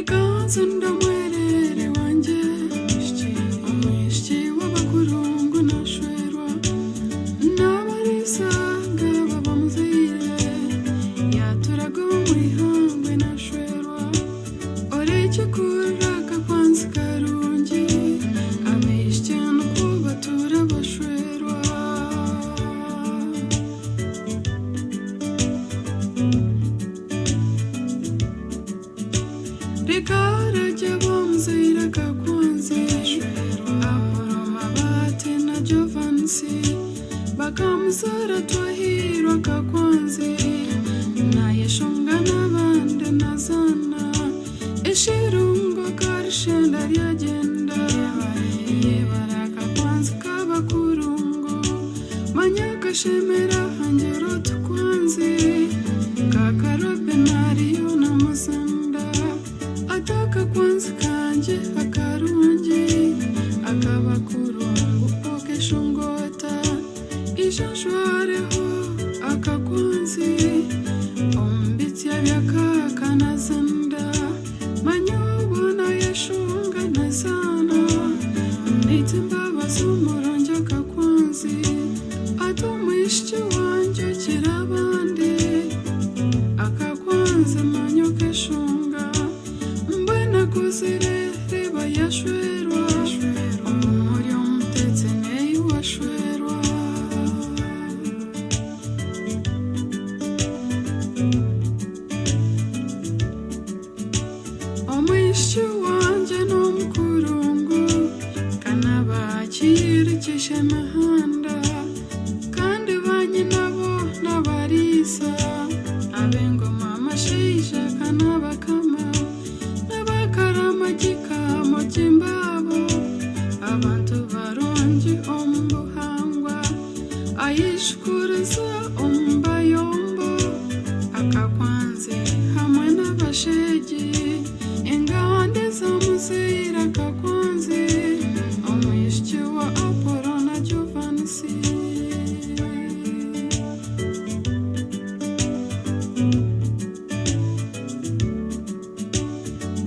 Reka ndamwerere wanjye umwishyi w'abakurungu nashwerwa n'abarisaga babamuzire yaturaga umwihangwe nashwerwa orekikuraka kwansi karungi abishyi nuko batura bashwerwa. Reka bomzira kakwanze aporoma bate na Jovansi bakamuzara twahirwa kakwanze nayeshonga n'abandi nazana eshirungo karishenda ryagenda yebaraka kwanze kabakurungu manyakashemera hangero tukwanze kakarobe nariyo na musanda ataka kwanze kanje akarungi akabakurungu okeshongota ishanshwareho akakwanze ombitsya byakakanazanda manyobona yeshunga nazana nitimbabaza umurongi akakwanze atomwishyi wanje kirabandi akakwanze manyokeshunga mbona kuzire reba yashwerwa umuri omutetse neyi washwerwa. Omwishyi wanje n'omukurungu kanabakirikisha emihanda kandi banyinabo n'abariisa ab'engoma amashaija kanabakama n'abakaramagikamo kimbabo abantu barungi omu buhangwa ayishukuriza omu bayombo akakwanze hamwe n'abashegi engande zamuzira kakwanze omwishiki wa Apollo na Jovansi.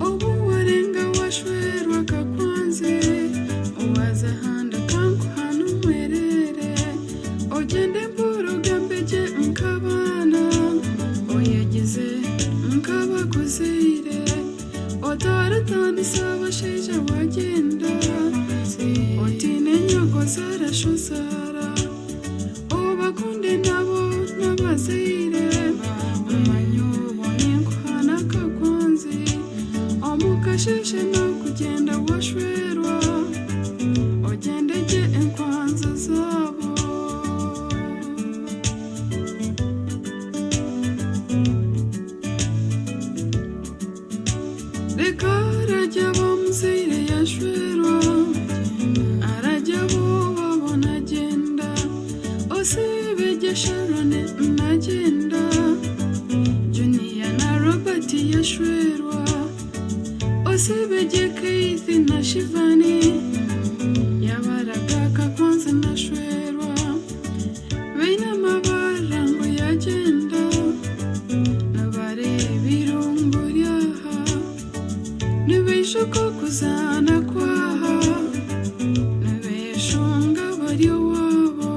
Obu warenga washwerwa kakwanze owazahanda kankuhana omwerere ogende mpurugambeje nk'abaana oyegize nk'abakuzeire otaratandisa abashaija wagenda otine enyoko zarashozara obakunde nabo n'abazaire omanye obone nkuhana kakwanze omukasheshe n'okugenda washwerwa ogendegye enkwanza zabo. Reka arajya bamuzaire yashwerwa arajya bo babona agenda osibege Sharon nagenda Junior na Robert yashwerwa osibege Keith na Shivani yabaraga kakwanze nashwerwa beine amabara ngo yagenda nabareba irungu ryaha nibishuko kuzana kwaha nibeshunga bari wabo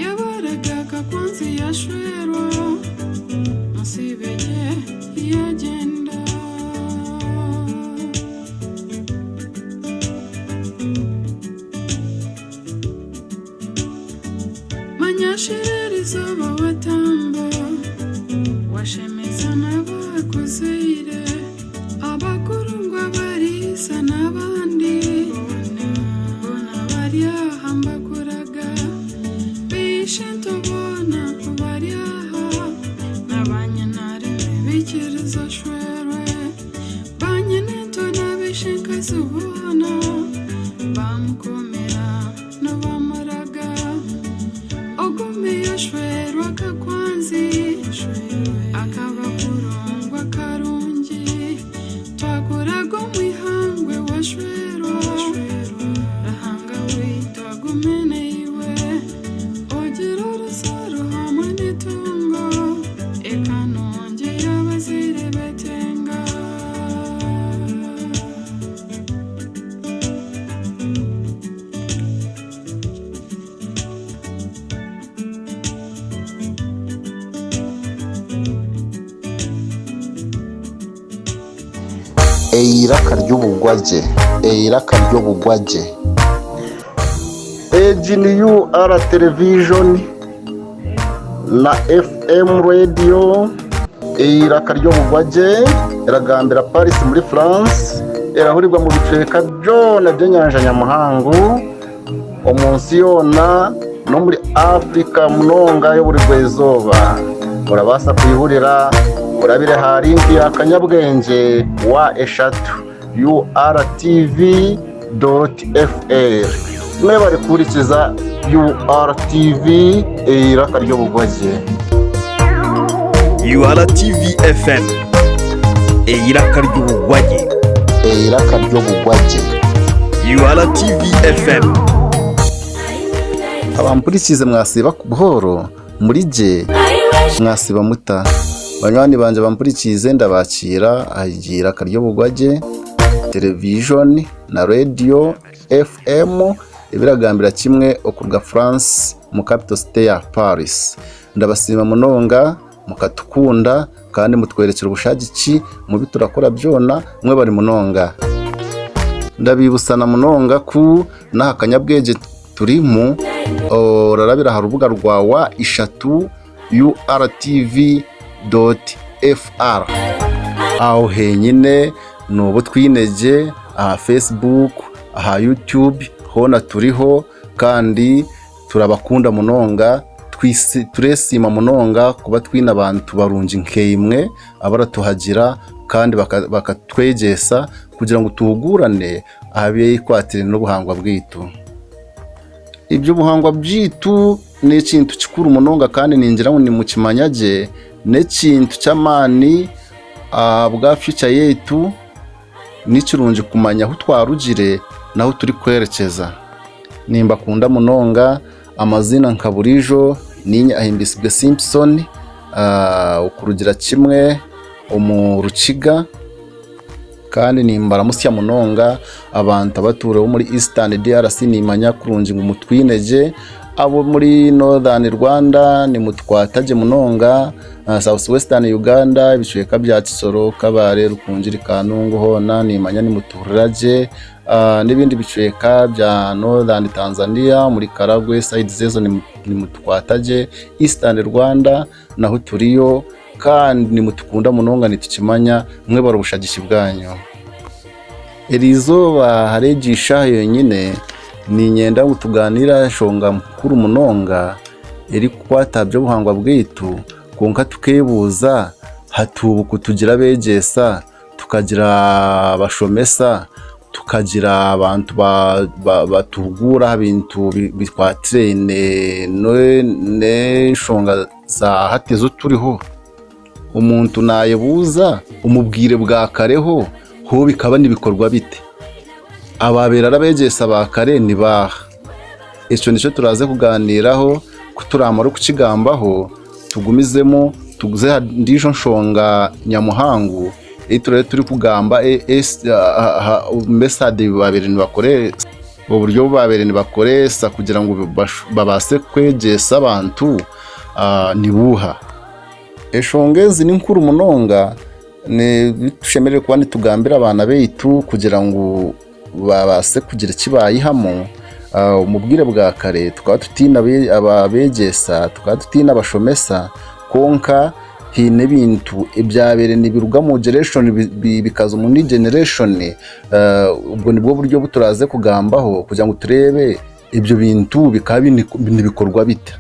yabaraga kakwanze yashwerwa musibege yagenda. Manyashiririzo bawatamba washemeza n'abakuzeire abakurungwa barisa n'abandi bona baryaha mbakuraga bishe ntobona baryaha n'abanyanarime bikiriza shwerwe banyinento n'abishenkazi bona bamukomera n'abamuraga ogume yashwerwa kakwanzi akabakurungwa karungi twakuraga omwihangwe washwerwa rahanga waitu agumene iwe ogira orusaro hamwe n'itungo ekanongi y'abazaire betenga. Eiraka ry'ubugwage, eiraka ry'obugwage. Egi ni UR television na FM radio. Eiraka ry'obugwage eragambira Paris muri France, erahurirwa mu bicweka byona by'enyanja nyamuhangu omunsi yoona no muri Afrika munonga y'oburigwa-izooba. Murabaasa kwihurira murabire aha link ya kanyabwengye wa eshatu urtv.fr. Mwebare kuhurikiza URTV, eiraka ry'obugwagye. URTV FM, eiraka ry'ubugwage. Eiraka ry'obugwagye. URTV FM. Abampurikize, mwasiba buhoro muri gye, mwasiba muta? Banywani banje bampurikize, ndabakira ahigira akaryobugwagye television na radio FM, ebiragambira kimwe okuruga France mu capital city ya Paris. Ndabasiima munonga, mukatukunda kandi mutwerekera obushagiki mubi turakora byona. Mwe bari munonga. Ndabibusana munonga ku n'aha kanyabwenge turimu orarabira aha rubuga rwa wa ishatu urtv.fr. Aho henyine ni ubu twinege aha Facebook, aha YouTube hona turiho, kandi turabakunda munonga. Turesima munonga kuba twine abantu barungi nkeimwe abaratuhagira kandi bakatwegesa kugira ngo tuhugurane aha byekwatire n'obuhangwa bwitu. Iby'obuhangwa byitu n'ekintu kikuru munonga, kandi ningira ngu nimukimanya gye, n'ekintu ky'amaani ahabwa future yaitu. Ni kirungi kumanya ahu twarugire n'ahu turi kwerekeza. Nimbakunda munonga. Amazina nka burijo ninye Ahimbisibwe Simpson, okurugira kimwe omu Rukiga, kandi nimbaramusya munonga abantu abatuure bo muri Eastern DRC. Nimanya kurungi ngu mutwinegye. Abo muri Northern Rwanda nimutwatage munonga, South Western Uganda, ebicweka bya Kisoro, Kabale, Rukungiri, Kanungu hoona nimanya nimutuhurira, n'ebindi bicweka bya Northern Tanzania muri Karagwe sides ezo nimutwatage. Eastern Rwanda naho turiyo, kandi nimutukunda munonga, nitukimanya. Mwebare obushagishi bwanyu. Eri izooba haregisha yonyine ninyenda ngu tuganire aha nshonga nkuru munonga erikukwata aha by'obuhangwa bwaitu, kwonka tukeebuuza hatuubu tugira abeegyesa, tukagira abashomesa, tukagira abantu batuhuguura aha bintu bikwatiraine n'enshonga za hati ezo turiho. Omuntu nayebuuza omu bwire bwa kareho ho bikaba nibikorwa bite? Ababeire ari abeegyesa ba kare ni baaha? Ekyo nikyo turaze kuganiiraho. Ku turamara okukigambaho, tugumizemu tuguze aha ndiijo nshonga nyamuhangu ei turabe turikugamba method babaire nibakoresa, oburyo obu babaire nibakoresa kugira ngu babaase kwegyesa abantu ni buuha? Enshonga ezi ni nkuru munonga, tushemereire kuba nitugambira abaana baitu kugira ngu babaase kugira eki bayihamu. Omu bwire bwa kare tukaba tutiine abeegyesa, tukaba tutiine abashomesa, kwonka haine ebintu ebyabaire nibiruga omu generation bikaza omu new generation. Obwo nibwo buryo obu turaze kugambaho kugira ngu tureebe ebyo bintu bikaba nibikorwa bita.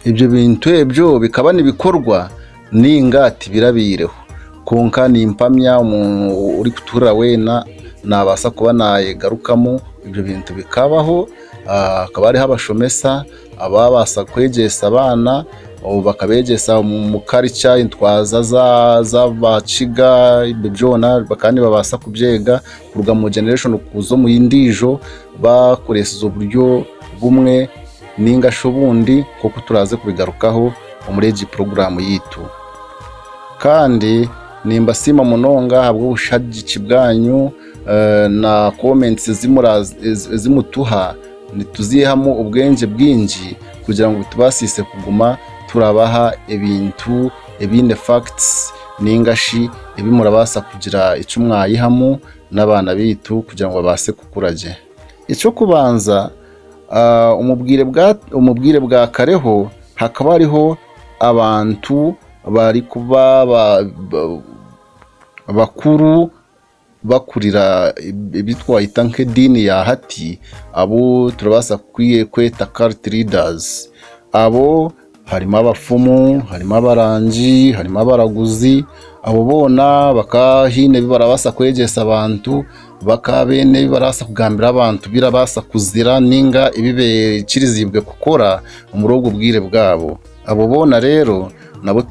Ebyo bintu ebyo bikaba nibikorwa ninga tibirabaireho? Kwonka nimpamya omuntu orikutuhurira weena nabaasa kuba nayegarukamu. Ebyo bintu bikabaho, hakaba hariho abashomesa ababaasa kwegyesa abaana, bakabegyesa omu culture, entwaza z'abakiga. Ebyo byona bakaba nibabaasa kubyega kuruga omu generation kuza omu ndiijo, bakoresize oburyo bumwe ninga shi obundi, nk'oku turaze kubigarukaho omuri egi puroguraamu yaitu. Kandi nimbasiima munonga ahabw'obushagiki bwanyu na comments ezimutuha. Nituziihamu obwengye bwingi kugira ngu bitubaasise kuguma turabaha ebintu ebiine facts. Ninga shi ebi murabaasa kugira eki mwayihamu n'abaana baitu kugira ngu babaase kukura gye. Eky'okubanza, omu bwire bwa kareho hakaba hariho abantu barikuba bakuru bakurira ebi twayita nk'ediini ya hati, abu turabaasa kweta cult leaders. Abo harimu abafumu, harimu abarangi, harimu abaraguzi, abo boona bakaba haine ebi barabaasa kwegyesa abantu, bakaba baine ebi barabaasa kugambira abantu birabaasa kuzira ninga ebi beikiriziibwe kukora omuri obwo bwire bwabo. Abo boona rero nabo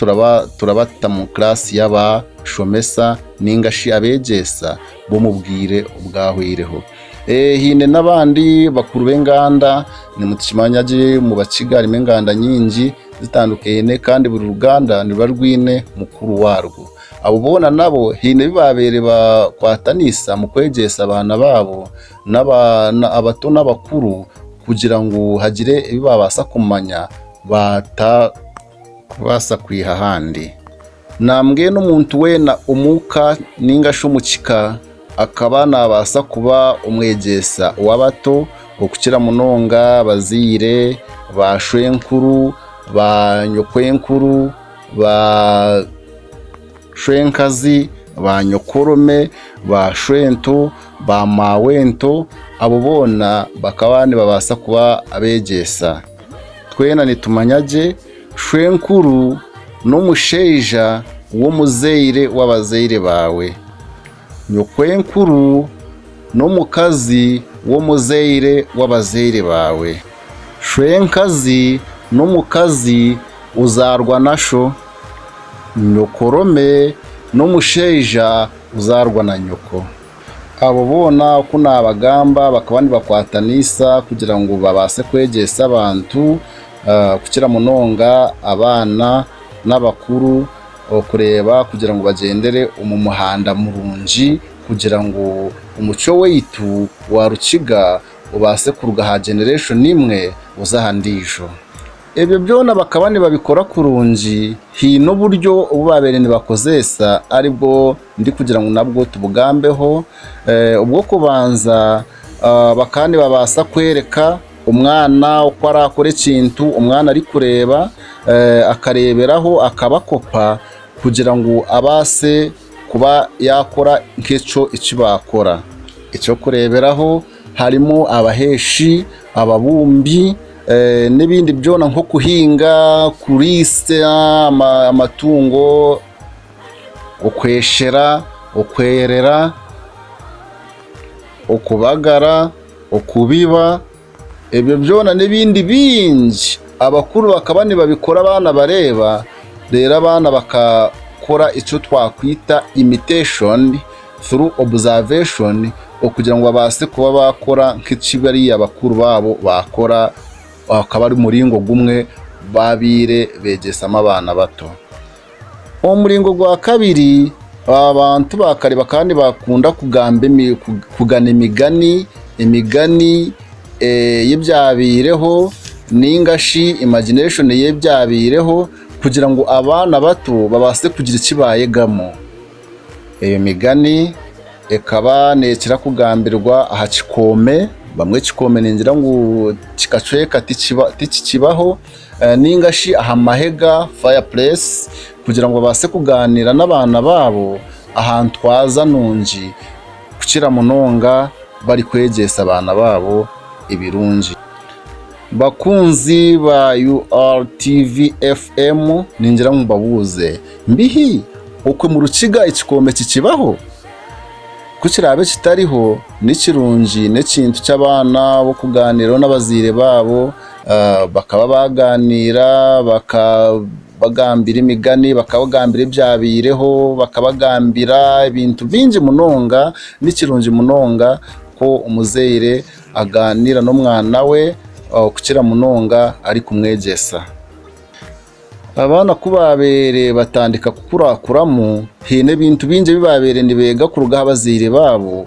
turabata mu class y'abashomesa ninga shi abeegyesa b'omu bwire obwahweireho. Haine n'abandi bakuru b'enganda, nimutukimanya gye mu Bakiga harimu enganda nyingi zitandukaine kandi buri ruganda niruba rwine mukuru warwo. Abo boona nabo haine ebi baabaire bakwatanisa mu kwegyesa abaana baabo abato n'abakuru kugira ngu hagire ebi babaasa kumanya batakubaasa kwiha ahandi. Nambwenu omuntu weena omuka ninga shi omu kika akaba naabaasa kuba omwegyesa w'abato, okukira munonga abazaire, ba shwenkuru, ba nyokwenkuru, ba shwenkazi, ba nyokorome, ba shwento, ba maawento, abo boona bakaba nibabaasa kuba abeegyesa. Twena nitumanya gye shwenkuru n'omushaija w'omuzaire w'abazaire baawe. Nyokwenkuru n'omukazi w'omuzaire w'abazaire baawe. Shwenkazi n'omukazi ozaarwa na sho. Nyokorome n'omushaija ozaarwa na nyoko. Abo boona oku naabagamba bakaba nibakwatanisa kugira ngu babaase kwegyesa abantu, kukira munonga abaana n'abakuru, okureeba kugira ngu bagyendere omu muhanda murungi kugira ngu omucwe waitu wa Rukiga obaase kuruga aha generation imwe oze aha ndiijo. Ebyo byona bakaba nibabikora kurungi, haine oburyo obu baabaire nibakozeesa aribwo ndikugira ngu nabwo tubugambeho. Obw'okubanza, bakaba nibabaasa kwereka omwana oku arakora ekintu omwana arikureeba, akareeberaho akabakopa kugira ngu abaase kuba yaakora nk'ekyo eki baakora. Eky'okureeberaho harimu abaheeshi, ababumbi n'ebindi byona nk'okuhinga, kuriisa amatungo, okweshera, okwerera, okubagara, okubiba, ebyo byona n'ebindi bingi abakuru bakaba nibabikora abaana bareeba, reero abaana bakakora ekyo twakwita imitation through observation okugira ngu babaase kuba baakora nk'eki bariya bakuru baabo baakora, akaba ari omuringo gumwe baabaire beegyesamu abaana bato. Omuringo gwa kabiri, abantu ba kare bakaba nibakunda kugamba kugana emigani y'ebyabaireho ninga shi imagination y'ebyabaireho kugira ngu abaana bato babaase kugira eki baayegamu. Eyo migani ekaba neekira kugambirwa aha kikoome, bamwe ekikoome ningira ngu kikacweka tikikibaho, ninga shi aha mahega fire place kugira ngu babaase kugaaniira n'abaana baabo aha ntwaza nungi kukira munonga barikwegyesa abaana baabo ebirungi. Bakunzi ba URTV FM, ningira ngu mbabuuze, mbihi okwe mu Rukiga ekikoome kikibaho? Ku kiraabe kitariho, ni kirungi n'ekintu ky'abaana b'okugaaniiraho n'abazaire baabo, bakaba baagaaniira, bakabagambira emigani, bakabagambira ebyabaireho, bakabagambira ebintu bingi munonga. Ni kirungi munonga ku omuzaire agaaniira n'omwana we okukira munonga arikumwegyesa. Abaana ku baabaire batandika kukurakuramu, haine ebintu bingi ebi baabaire nibeega kuruga aha bazaire baabo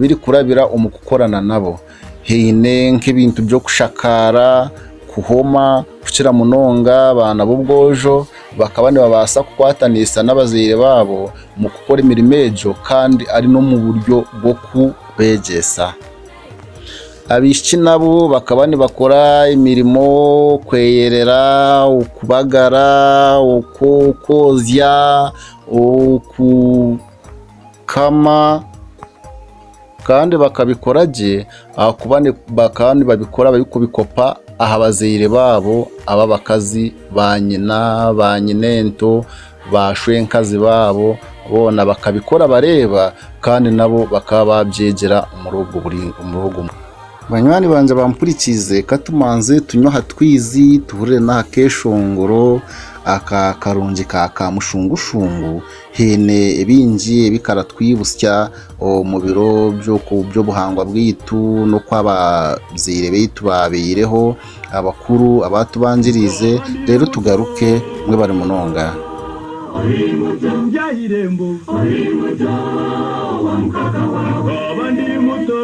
birikurabira omu kukorana nabo. Haine nk'ebintu by'okushakaara, kuhoma, kukira munonga abaana b'obwojo. bakaba nibabaasa kukwatanisa n'abazaire baabo mu kukora emirimo egyo kandi ari n'omu buryo bw'okubeegyesa. Abaishiki nabo bakaba nibakora emirimo kweyerera, okubagara, okwozya, okukama kandi bakabikora gye ahakuba bakaba nibabikora barikubikopa aha bazaire baabo ab'abakazi ba nyina, ba nyinento, ba shwenkazi baabo boona bakabikora bareeba kandi nabo bakaba babyegyera omuri obwo muri obwo. Banywani bangye bampurikiize katumanze tunywe aha twizi tuhurire n'aha keeshongoro aka karungi ka kamushungushungu haine ebingi ebikaratwibutsya omu biro by'obuhangwa bwaitu n'oku abazaire baitu babaireho abakuru abatubangiriize reero tugaruke mwebare munonga. Njya irembo nkaba ndi muto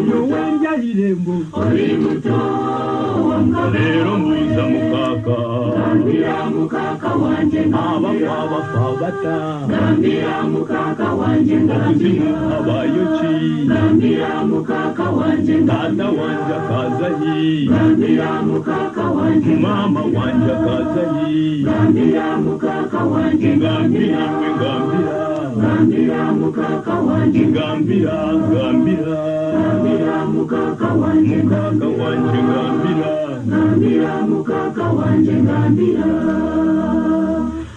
nyowe njya irembo rero mbuza mukaka abakwa bafa bata okuzimu habayo ki tata wanje akaza hi mama wanje akaza hi ngambira imwe ngambira ngambira ngambira mukaka wanje ngambira. Ngambira mukaka wanje ngambira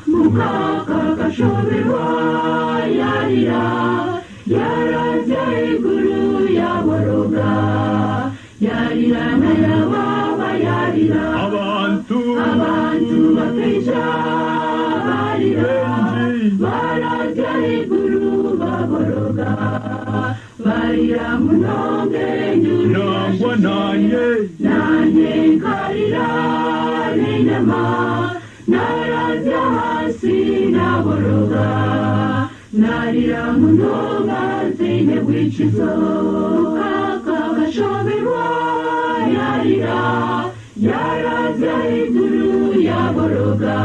mukaka kashoberwa yarira yaravya iguru yaboroga yarira na yababa yarira abantu abantu bakeja barira baravya iguru baboroga barira munonge nangwa nanye nanye nkarira n'inyama naravya hasi naboroga narira munonga zine bw'ikizo mukaka gashoberwa yarira yaravya iguru yaboroga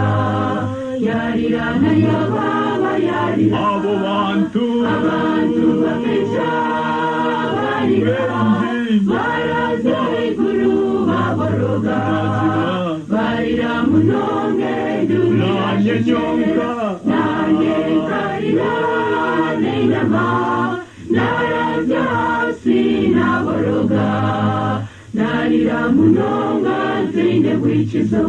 yarira na yababa yarira abo bantu abantu bakeja barira baravya iguru baboroga barira munonge nanye nyonka nanye nkarira n'inyama naravya hasi naboroga narira munonga zine bw'ikizo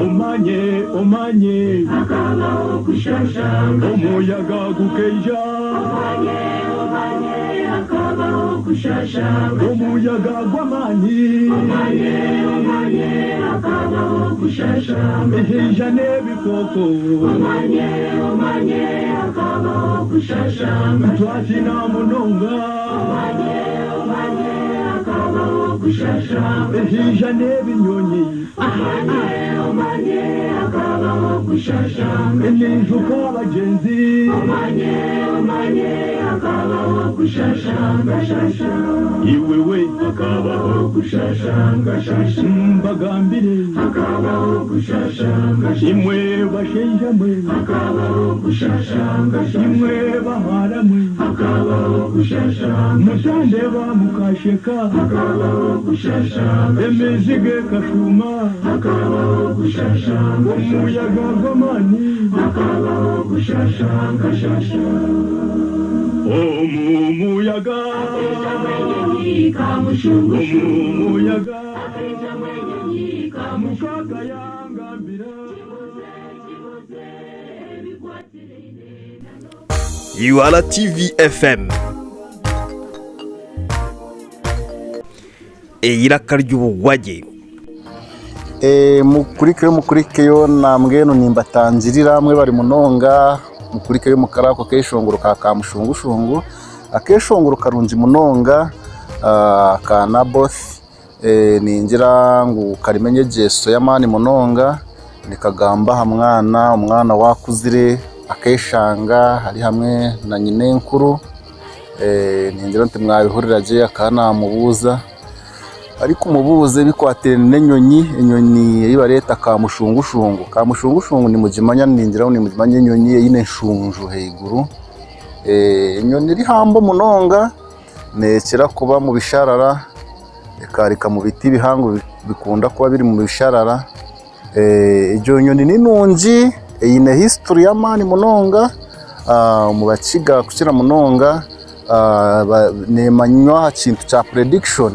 umanye umanye hakabaho kushashanga umuyaga gukeja umanye umanye hakabaho kushashanga umuyaga gw'amani umanye umanye hakabaho kushashanga ihija n'ebikoko umanye umanye hakabaho kushashanga twakina munonga umanye umanye hakabaho kushashanga ihija n'ebinyonyi umanye umanye hakabaho kushashanga enijuka abagenzi umanye umanye hakabaho kushashanga shasha iwewe hakabaho kushashanga shasha mbagambire hakabaho kushashanga shasha imwe bashenjamwe hakabaho kushashanga shasha imwe baharamwe hakabaho kushashanga mutandeba mukasheka hakabaho kushashanga emizigo ekashuma hakabaho kushashanga umuyaga gw'amani hakabaho kushashanga shasha omumuyaga Akaija mwenye kamushungushungu omumuyaga Akaija mwenye kamushungu mukaga yangambira Kibuze kibuze bikwatirire. URA TV FM Eiraka ry'ubugwage. Mukurikeyo mukurikeyo nambwenu nimbatangirira mwe bari munonga mukurikeyo mukarako keshongoro ka kamushungushungu akeshongoro karungi munonga ka Naboth ningira ngu karimenye jeso y'amani munonga nikagamba aha mwana umwana wakuzire akeshanga hari hamwe na nyinenkuru ningira nti mwabihurira gye akaba namubuuza. Arikumubuuza ebikwatiraine n'enyonyi, enyonyi ei bareeta kamushungushungu. Kamushungushungu nimugimanya ningira ngu nimugimanya enyonyi eine enshunju ahaiguru. Enyonyi rihango munonga neekira kuba omu bisharara ekaarika omu biti bihango bikunda kuba biri omu bisharara. Egyo nyonyi ni nungi eine history y'amaani munonga omu bakiga kukira munonga neemanywa aha kintu kya prediction.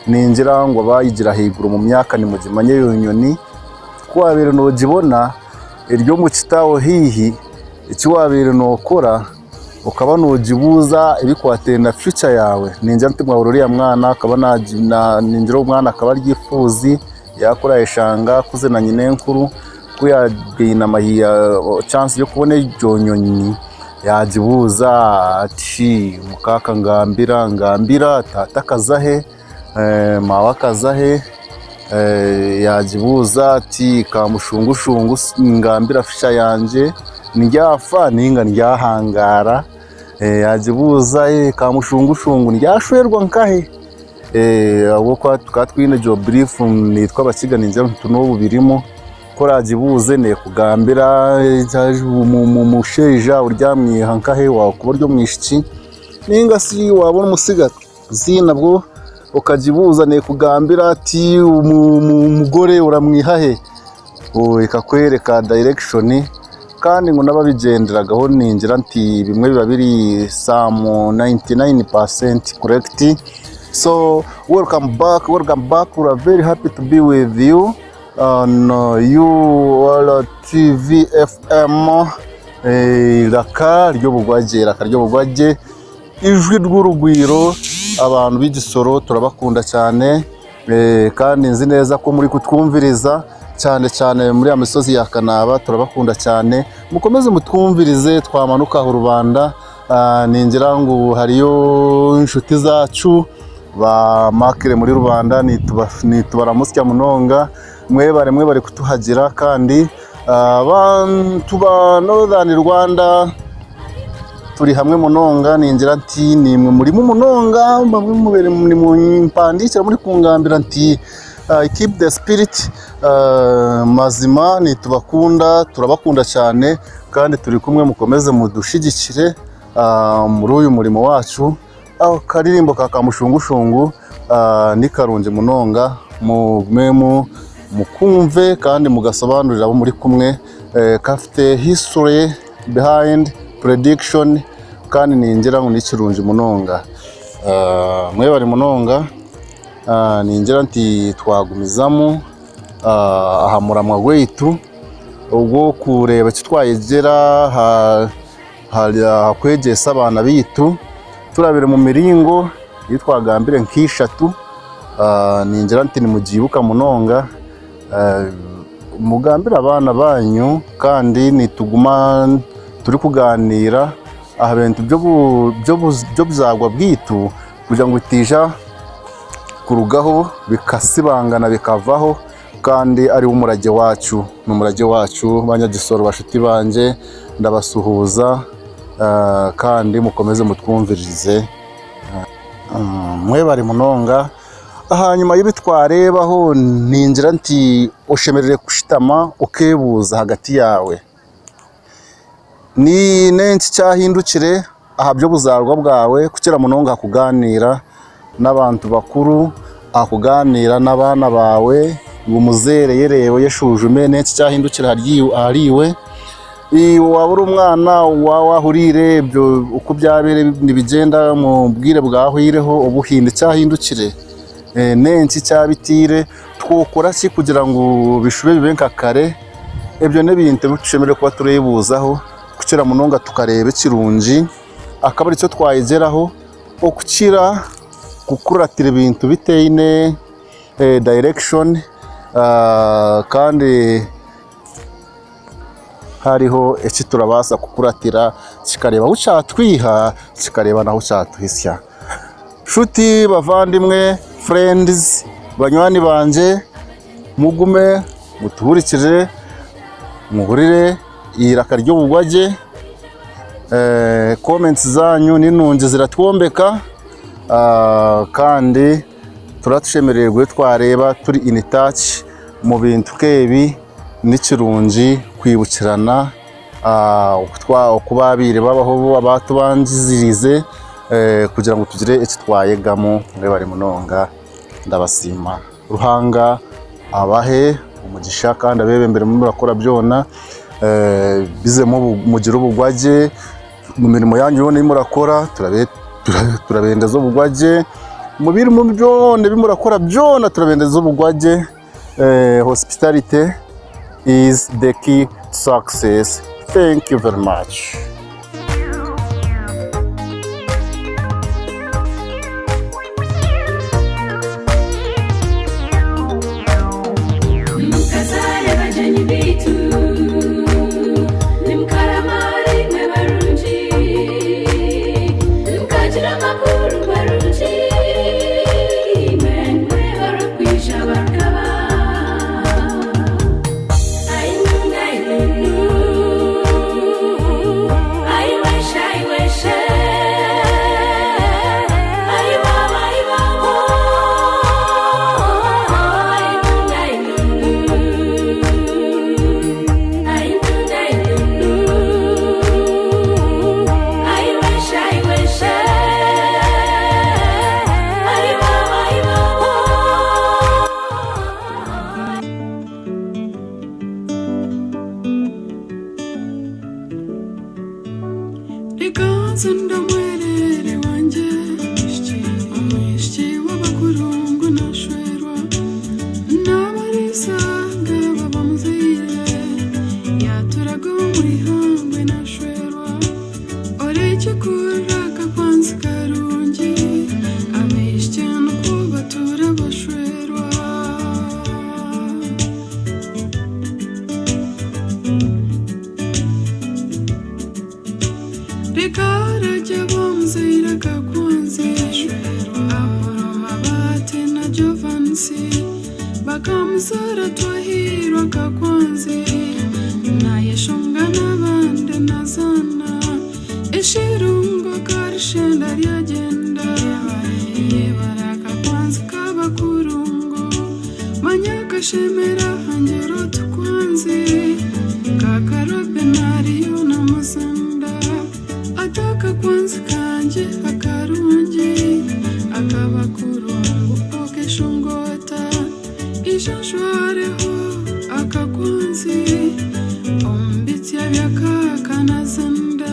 Ningira ngu abaayegire ahaiguru omu myaka nimugimanya eyo nyonyi. Ku waabaire noogibona eri omu kitaaho haihi, eki waabaire nookora okaba noogibuuza ebikwatiraine na future yaawe. Ningira nti mwahurira oriya mwana akaba ningira omwana akaba ari efuuzi yaakura ayeshanga akuze na nyinenkuru, ku yaagaine chance y'okubona egyo nyonyi yaagibuuza ati mukaaka ngambira ngambira taata akaza he, maawe akaza he, yaagibuuza ati kamushungushungu ngambira future yangye ndyafa ninga ndyahangaara, yaagibuuza kamushungushungu ndyashwerwa nkahe, ahabw'okuba tukaba twine egyo belief naitwe abakiga ningira ngu n'obu birimu, ku oraagibuuze neekugambira omushaija oryamwiha nkahe waakuba ori omwishiki ninga shi waaba ori omutsigazi nabwo okagibuuza neekugambira ati omugore oramwiha he, ekakworeka direction kandi ngu n'ababigyenderagaho ningira nti bimwe biba biri some 99% correct. So welcome back, welcome back. We are very happy to be with you on UR TV FM, iraka ry'ubugwage, iraka ry'ubugwage, ijwi ry'urugwiro. Abantu b'igisoro turabakunda cyane, kandi nzi neza ko muri kutwumviriza cyane cyane muri ya misozi ya Kanaba. Turabakunda cyane, mukomeze mutwumvirize. Twamanuka aho rubanda, ningira ngo hariyo inshuti zacu ba makire muri rubanda, nitubaramusya munonga. Mwebare, mwebare kutuhagira. Kandi abantu ba Northern Rwanda turi hamwe munonga. Ningira nti nimwe murimo munonga, bamwe mubere ni mumpandikira muri kungambira nti keep the spirit. Mazima nitubakunda, turabakunda cyane kandi turi kumwe. Mukomeze mudushigikire muri uyu murimo wacu. Aho karirimbo ka kamushungushungu ni karungi munonga, mugume mukumve kandi mugasobanurira abo muri kumwe. Kafite history behind prediction kandi ningira ngo ni kirungi munonga. Mwebare munonga. Ningira nti twagumizamu aha muramwa gwaitu ogwo kureba kitwayegera ha kwegyesa abaana bitu turabire mu miringo iyo twagambire nk'ishatu. Ningira nti nimugibuka munonga. Mugambire abaana banyu kandi nituguma turi kuganira aha bintu by'obuzagwa bwitu kugira ngo bitija kurugaho bikasibangana bikavaho, kandi ari wo umurage wacu, ni umurage wacu. Banyagisoro bashuti banje, ndabasuhuza, kandi mukomeze mutwumvirize. Mwebare munonga. Hanyuma y'ibi twarebaho, ningira nti oshemerere kushitama okebuuza hagati yawe ni nenki kyahindukire aha by'obuzarwa bwawe, kukira munonga kuganira n'abantu bakuru, akuganira n'abaana bawe ngu muzeere yereebe yeshujume n'enki kyahindukire ahariiwe. Waba uri umwana wahuriire ebyo uko byabaire nibigyenda mu bwire bwahwireho, obuhinde kyahindukire, n'enki kyabitiire, twokora ki kugira ngu bishube bibe nka kare? Ebyo n'ebintu ebi tushemereire kuba tureebuuzaho kukira munonga, tukareeba ekirungi akaba aricyo twayegyeraho, okukira kukuratira ebintu bitaine direction, kandi hariho eki turabaasa kukuratira kikareeba ahu kyatwiha, kikareeba n'ahu kyatuhitsya. Nshuti bavandimwe, friends, banywani bangye, mugume mutuhurikire, muhurire eiraka ry'obugwagye. Comments zanyu ni nungi, ziratwombeka, kandi turabakunda munonga. Turatushemererwe twareba turi in touch mu bintu kebi n'ikirungi kwibukirana okubabire babaho abatubanzirize kugira ngo tugire eki twayegamo. Mwebare munonga, ndabasiima. Ruhanga abahe umugisha kandi abebembere murakora byona, bizemo mugire obugwagye mu mirimo yanyu yona eyi murakora. Turabendeza obugwagye mu birimo byona ebi murakora byona, turabendeza obugwagye. Hospitality is the key to success. Thank you very much. Mukazare bagenyi bitu, nimukaramare mwe barungi, nimukagira amakuru marungi, mwe mwe barakwija bakaba. Ayinunu, ayinunu, ayiweshe, ayiweshe, ayiwabo, ayiwabo, ayinunu, ayinunu. Ayinunu, ayinunu, ayiweshe, ayiweshe, ayiwabo, ayiwabo. Rikanzu ndamwerere wanjye, umwishyi w'abakurungu nashwerwa n'abarisaga babamuzire yaturaga umurihangwe nashwerwa orekikuraka kwanzi karungi abishyi nuko batura bashwerwa. Rikarajya bamuzira kakwanze aporoma bate na Jovansi bakamuzara twahirwa kakwanze nayeshonga n'abandi nazana ishirungo karishenda ryagenda yebaraka kwanze kabakurungu manyakashemera hangero tukwanze kakarobe nariyo na musanda ataka kwanze kanje akarungi akabakurungu okeshongota ishanshwareho akakwanzi ombitsya byakakanazanda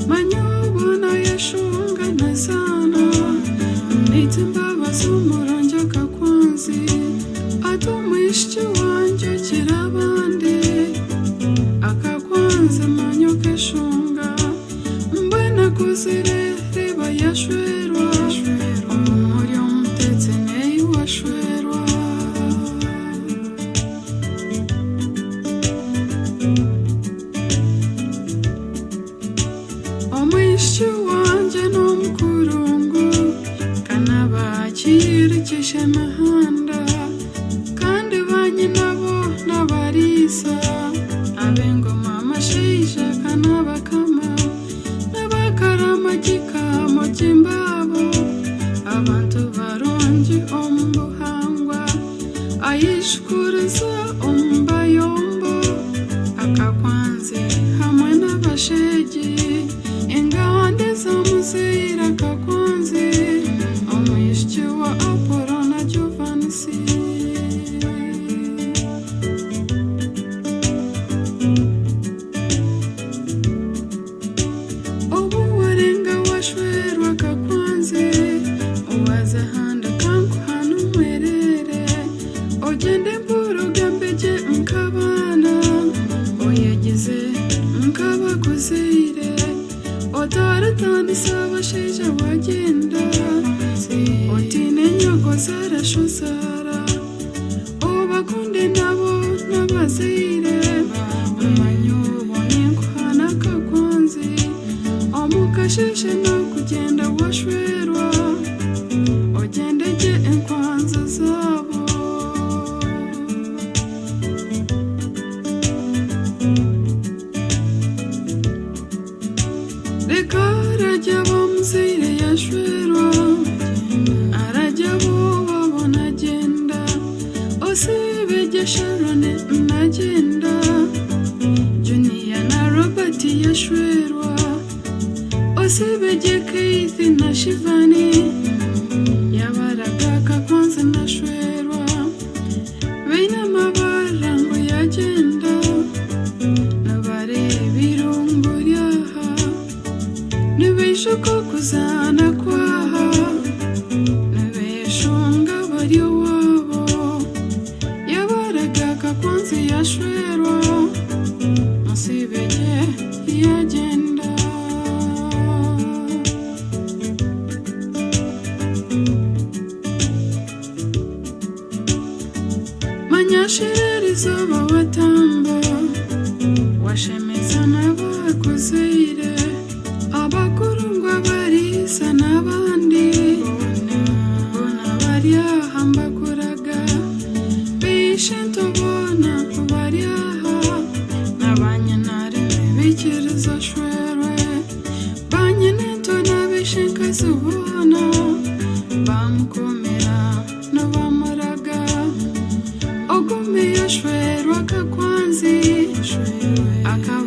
manyobona yeshunga nazana nitsimbabazi umurongi akakwanzi atumwishyi wanje kirabandi akakwanze manyo keshunga mbwena kuzire reba yashwerwa umuri omutetse neyi washwerwa. Omwishyi wanje n'omukurungu kanabakirikisha emihanda kandi banyinabo n'abariisa ab'engoma amashaija kanabakama n'abakaramagikamo kimbabo abantu barungi omu buhangwa ayishukuriza omu bayombo akakwanze hamwe n'abashegi engande zamuzeire akakwanze omwishiki wa Apolo na Jovansi. Obu warenga washwerwa kakwanze owaza handa kankuhana omwerere ogende mpurugambeje nk'abaana oyegize nk'abakuzeire otaratandisa abashaija wagenda otine nyoko zarashozara obakunde nabo n'abazaire omanye obone nkuhana kakwanzi omukasheshe n'okugenda washwerwa ogyendegye enkwanzi zaabo. Reka arajya bamuzaire yashwerwa arajya bo. Osibege Sharon nagenda, Junior na Robert yashwerwa, Osibege Keith na Shivani yabaraga kakwanza nashwerwa, Beina amabara ngo yagenda, Nabareba irungu ryaha, Nibishuko kuzana kwaha, Nibeshunga bari iwabo, Yabaraga kakwanza yashwerwa, Musibege yagenda. Manyashirira izuba watamba, washemeza n'abakuzaire, abakuru ngo abarisa n'abandi, bona bari aha mbakuraga, bishe ntubona bari aha, n'abanyanareme bikiriza shwerwe, banyinento n'abishe nkazibona, bamukomera n'abamuraga, Ogumiye shwerwa kakwanzi, akaba